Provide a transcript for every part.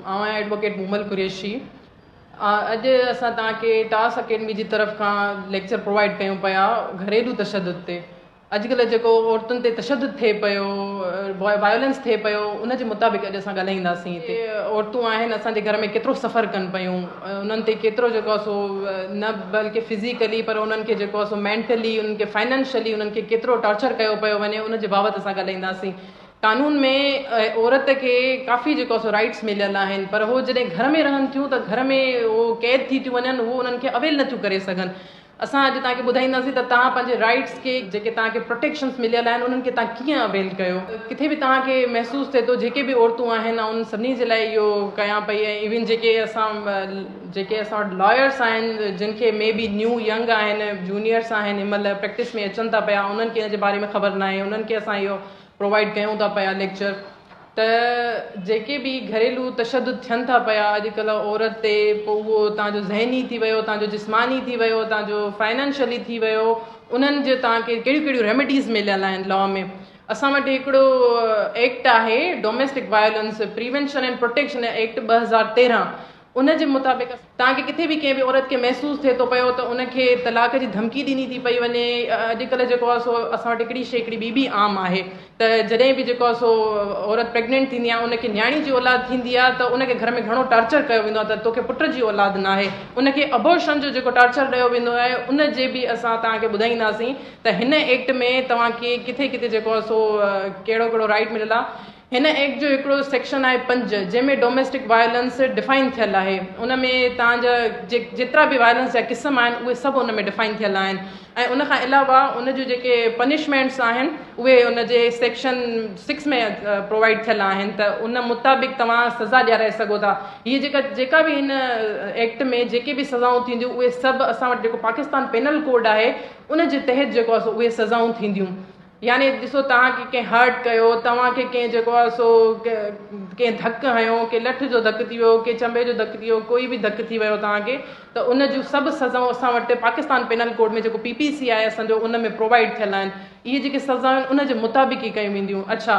آئون آهيان ايڊووڪيٽ مومل قريشي. اڄ اسان توهان کي ٽاس اڪيڊمي جي طرف کان ليڪچر پرووائيڊ ڪيون پيا گهريلو تشدد تي. اڄڪلهه جيڪو عورتن تي تشدد ٿئي پيو، وائولنس ٿئي پيو، ان جي مطابق اڄ اسان ڳالهائينداسين. هتي عورتون آهن اسان جي گهر ۾ ڪيترو سفر ڪن پيون، انهن تي ڪيترو جيڪو آهي سو نه بلڪه فزيڪلي پر انهن کي جيڪو آهي سو مينٽلي، انهن کي فائنانشلي انهن کي ڪيترو ٽارچر ڪيو پيو وڃي، ان جي بابت اسان ڳالهائينداسين. قانون ۾ عورت کي ڪافي جيڪو آهي سو رائيٽس مليل آهن پر هو جڏهن گهر ۾ رهن ٿيون ته گهر ۾ هو قيد ٿي ٿيون وڃن، هو انهن کي اويل نٿيون ڪري سگهن. اسان اڄ توهان کي ٻڌائينداسين ته توهان پنهنجي رائيٽس کي جيڪي توهان کي پروٽيڪشنس مليل آهن انهن کي توهان ڪيئن اويل ڪيو. ڪٿي به توهان کي محسوس ٿئي ٿو جيڪي به عورتون آهن آئون انهن سڀني جي لاء اهو ڪيان پئي ۽ ايون جيڪي اسان جيڪي اسان وٽ لائرس آهن جن کي مي بي نيو ينگ آهن جونيئرس آهن هن مهل پريڪٽس ۾ اچن ٿا پيا انهن کي ان جي باري ۾ خبر ناهي انهن کي اسان اهو پرووائيڊ ڪيون ٿا پيا ليڪچر ته جيڪي به گهريلو تشدد ٿين ٿا پيا اڄڪلهه عورت تي پوء اهو توهان جو ذهني ٿي ويو توهان جو جسماني ٿي ويو توهان جو فائنانشلي ٿي ويو انهن جو توهان کي ڪهڙيون ڪهڙيون ريميڊيز مليل آهن لا ۾ اسان وٽ هڪڙو ايڪٽ آهي domestic violence prevention and protection act 2013 ان جي مطابق توهان کي ڪٿي به ڪنهن به عورت کي محسوس ٿئي ٿو پيو ته ان کي طلاق جي ڌمڪي ڏني ٿي پئي وڃي. اڄڪلهه جيڪو آهي سو اسان وٽ هڪڙي شيء هڪڙي ٻي به عام آهي ته جڏهن به جيڪو آهي سو عورت پريگنينٽ ٿيندي آهي ان کي نياڻي جي اولاد ٿيندي آهي ته ان کي گهر ۾ گهڻو ٽارچر ڪيو ويندو آهي ته توکي پٽ جي اولاد ناهي ان کي ابورشن جو جيڪو ٽارچر ڏيو ويندو آهي ان جي به اسان توهان کي ٻڌائينداسين ته هن ايڪٽ ۾ توهان کي ڪٿي ڪٿي جيڪو آهي سو ڪهڙو ڪهڙو رائيٽ مليل آهي. هن ايڪٽ جو هڪڙو سيڪشن آهي پنج جنهن ۾ ڊوميسٽڪ وائلنس ڊفائن ٿيل آهي ان ۾ توهان جا جيترا به وائلنس جا قسم آهن اهي سڀ ان ۾ ڊفائن ٿيل آهن ۽ ان کان علاوه ان جون جيڪي پنشمينٽس آهن اهي ان جي سيڪشن سڪس ۾ پرووائيڊ ٿيل آهن ته ان مطابق توهان سزا ڏيارائي سگهو ٿا. هيء جيڪا جيڪا به هن ايڪٽ ۾ جيڪي به سزائون ٿينديون اهي سڀ اسان وٽ جيڪو پاڪستان پينل ڪوڊ آهي ان جي تحت جيڪو آهي سو اهي سزائون ٿينديون. يعني ڏسو توهان کي ڪنهن هرٽ ڪيو، توهان کي ڪنهن جيڪو آهي سو ڪنهن ڌڪ هنيو، ڪي لٺ جو ڌڪ ٿي ويو، ڪي چنبي جو ڌڪ ٿي ويو، ڪوئي به ڌڪ ٿي ويو توهان کي ته ان جون سڀ سزائون اسان وٽ پاڪستان پينل ڪوڊ ۾ جيڪو پي پي سي آهي اسان جو ان ۾ پرووائيڊ ٿيل آهن. اهي جيڪي سزائون آهن ان جي مطابق ئي ڪيون وينديون. اڇا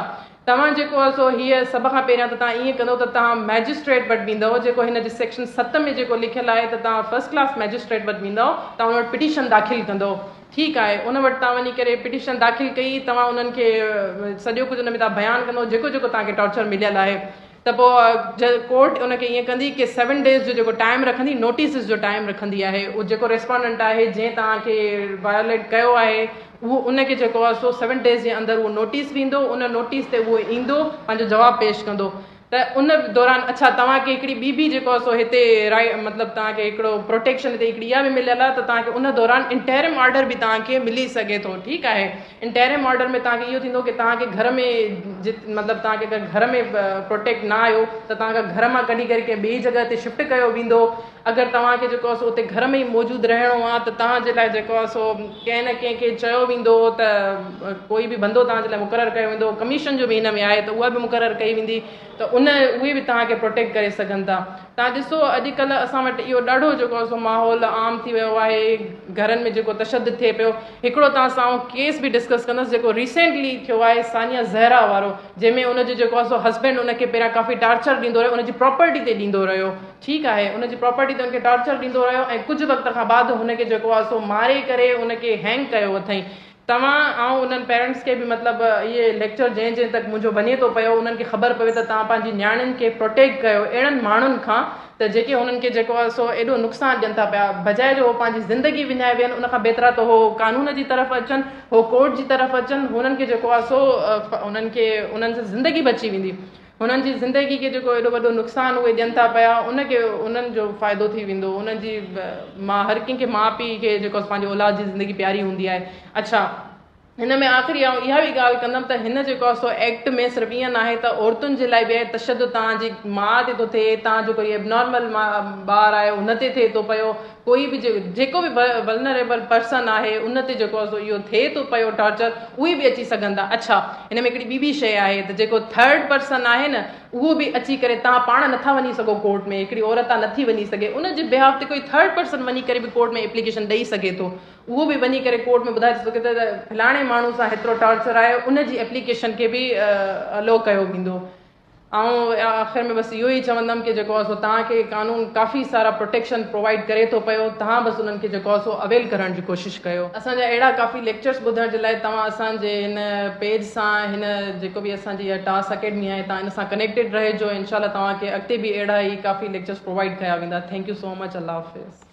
توهان جيڪو آهي سو هيء سڀ کان پهريان ته توهان ائين ڪندو ته توهان مئجسٽريٽ وٽ ويندؤ جيڪو هن جي سيڪشن ست ۾ جيڪو لکيل آهي ته توهان فرسٽ ڪلاس مئجسٽريٽ وٽ ويندؤ توهان ان وٽ پٽيشن داخل ڪندؤ. ٺيڪ آهي ان وٽ توهان وڃي ڪري پٽيشن داخل ڪئي توهان انهن کي سڄو ڪجهه ان ۾ توهان بيان ڪندو جيڪو جيڪو توهان کي ٽارچر مليل آهي ته پوء ڪورٽ ان کي ائين ڪندي ڪي سيون ڊيز جو جيڪو ٽائيم رکندي نوٽيسز جو ٽائيم رکندي آهي اهو جيڪو ريسپانڊنٽ آهي جنهن توهان کي وايوليٽ ڪيو آهي اهو ان کي جيڪو آهي سو سيون ڊيز جي اندر اهو نوٽيس ويندو ان نوٽيس تي اهو ايندو پنهنجو جواب پيش ڪندو ته ان دوران اڇا توهان کي هڪڙي ٻي به جيڪو آهي سو هتي رائي مطلب توهان کي هڪڙو پروٽيڪشن هتي هڪڙي اها به مليل آهي ته توهان کي ان دوران انٽيرم آرڊر به توهان کي ملي سگهي ٿو ٺيڪ آهي انٽيرم آرڊر ۾ توهان کي اهو ٿيندو ڪي توهان کي گهر ۾ جت مطلب توهان کي اگر گهر ۾ پروٽيڪٽ نه آهيو ته توهان کي گهر مان ڪڍي ڪري ڪنهن ٻي جڳهه تي شفٽ ڪيو ويندو اگر توهان کي جيڪو آهي سو اتي گهر ۾ ئي موجود رهڻو آهي ته توهان جي لاء جيڪو آهي سو ڪنهن نه ڪنهن کي چيو ويندو ته ڪوئي به بندو توهان جي لاء مقرر ڪيو ويندو ڪميشن جو به هن ۾ آهي ته اها به مقرر ڪئي ويندي ته ان اهي به توهان کي پروٽيڪٽ ڪري سگهن ٿا. توهان ڏسو اڄڪلهه اسان وٽ اهو ڏاڍو جيڪو آهي سو ماحول عام ٿي ويو آهي گهرن ۾ جيڪو تشدد ٿئي پيو هڪڙو توهان سان آئون ڪيس به ڊسڪس ڪندس جيڪو ريسينٽلي ٿيو آهي ثانيه زهرا وارو جنهن ۾ ان جو جيڪو آهي سو هسبينڊ ان کي پهريان ڪافي ٽارچر ڏيندو رهيو ان جي پراپرٽي تي ڏيندو رهيو ٺيڪ آهي ان جي پراپرٽي تي ان کي ٽارچر ڏيندو رهيو ۽ ڪجهه وقت کان بعد هن کي جيڪو آهي سو ماري ڪري ان کي هينگ ڪيو اٿئين. توهان آئون انهن پيرنٽس کي به مطلب اهي ليڪچر جنهن جنهن تڪ منهنجو وڃي ٿو پيو انهن کي خبر پوي ته توهان پنهنجي نياڻين کي پروٽيڪٽ ڪيو اهڙن ماڻهن کان ته جيڪي هنن کي جيڪو آهي سو ايڏو نقصان ڏين ٿا پيا بجاء جو هو پنهنجي زندگي وڃائي ويهن ان کان بهتر آهي ته هو قانون جي طرف اچن هو ڪورٽ جي طرف اچن هنن کي جيڪو آهي سو انهن کي انهن جي زندگي بچي ويندي. هنن جي زندگي کي جيڪو ايڏو وڏو نقصان اهي ڏين ٿا پيا ان کي انهن جو فائدو ٿي ويندو انهن جي مان هر ڪنهن کي ماء پيء کي جيڪو پنهنجي اولاد جي زندگي پياري هوندي آهي. اڇا هن ۾ آخري آئون اها به ڳالهه ڪندم ته هن جيڪو آهي سو ايڪٽ ۾ صرف ائين ناهي ته عورتن جي لاء به آهي تشدد توهان جي ماء تي ٿو ٿئي توهان جو ڪوئي ابنارمل ٻار آهي ان تي ٿئي ٿو پيو ڪوئي به جيڪو به ولنريبل پرسن آهي ان تي جيڪو آهي سو اهو ٿئي ٿو پيو ٽارچر اهي به اچي سگهن ٿا اڇا هن ۾ هڪڙي ٻي به شيء آهي ته جيڪو ٿرڊ پرسن آهي نه اهو به اچي ڪري توهان پاڻ نٿا وڃي سگهو ڪورٽ ۾ هڪڙي عورت آهي نٿي وڃي سگهي ان جي بيهاف تي ڪوئي ٿرڊ پرسن وڃي ڪري به ڪورٽ ۾ ايپليڪيشن ڏئي سگهي ٿو اهو به وڃي ڪري ڪورٽ ۾ ٻڌائي ٿو سگهي ته فلاڻي ماڻهو سان هيترو ٽارچر آهي ان جي ايپليڪيشن کي به الو ڪيو ويندو. آئون آخر ۾ بس اهو ئي چوندم ڪي جيڪو آهي سو توهان کي قانون ڪافي سارا پروٽيڪشن پرووائيڊ ڪري ٿو پيو، توهان بس انهن کي جيڪو آهي سو اويل ڪرڻ جي ڪوشش ڪيو. اسان جا اهڙا ڪافي ليڪچرس ٻڌڻ جي لاء توهان اسان جي هن پيج سان هن جيڪو به اسان جي اها ٽاس اڪيڊمي آهي توهان ان سان ڪنيڪٽيڊ رهجو انشاء الله توهان کي اڳتي به اهڙا ئي ڪافي ليڪچرس پرووائيڊ ڪيا ويندا thank you so much Allah Hafiz.